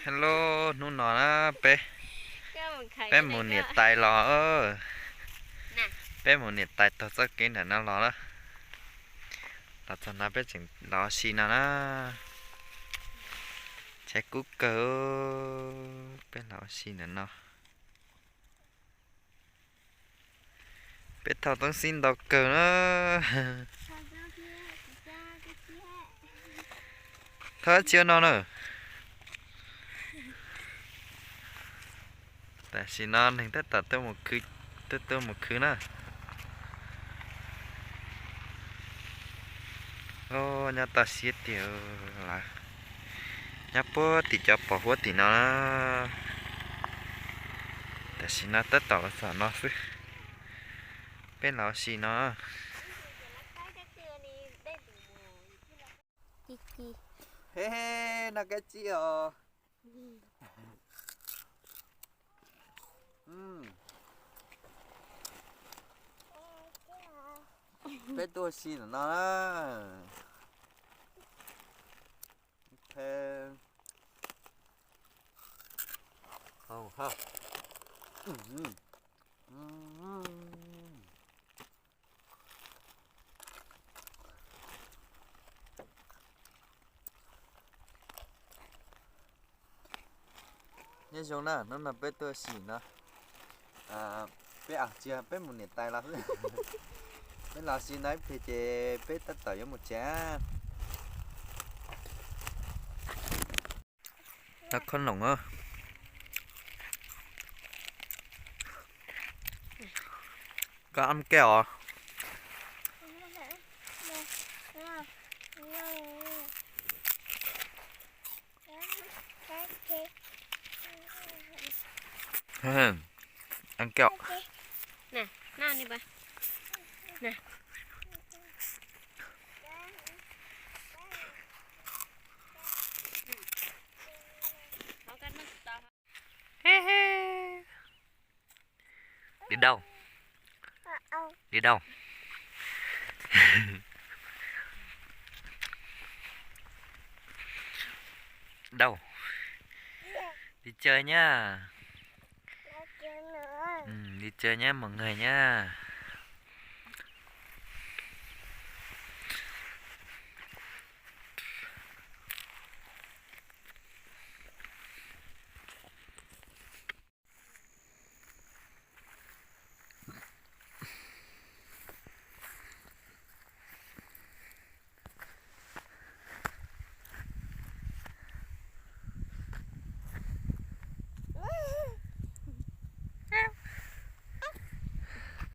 Hello, hnub no na peb, peb mus niam tais los, peb mus niam tais taug txoj kev ntawm no los na. Los txog no peb tseem los ua si no na. Tshav kub kawg, peb los ua si ntawm no. Peb thauj toob xib ntau kawg na. Thauj tsis no na. Tam sim no neeg tab tom tuaj mus khwv na. Nyob toj siab tiag lawm. Nyob puag tim cov pos huab tim no na. Tam sim no tab tom los txog no xwb. Peb los ua si no. He, noj kab tsib os. Peb tuaj ua si ntawm no na. Nyob zoo na, hnub no peb tuaj ua si no, peb tsis, peb mus niam tais los xwb. Peb los ua si no ib pliag ces peb tab tom yuav mus tsev. Noj khob noom. Koj ab kej os. Ab kej os. Đi đâu? Đi đâu? Đâu? Đi chơi nhá. Ừ, đi chơi nhé mọi người nhá.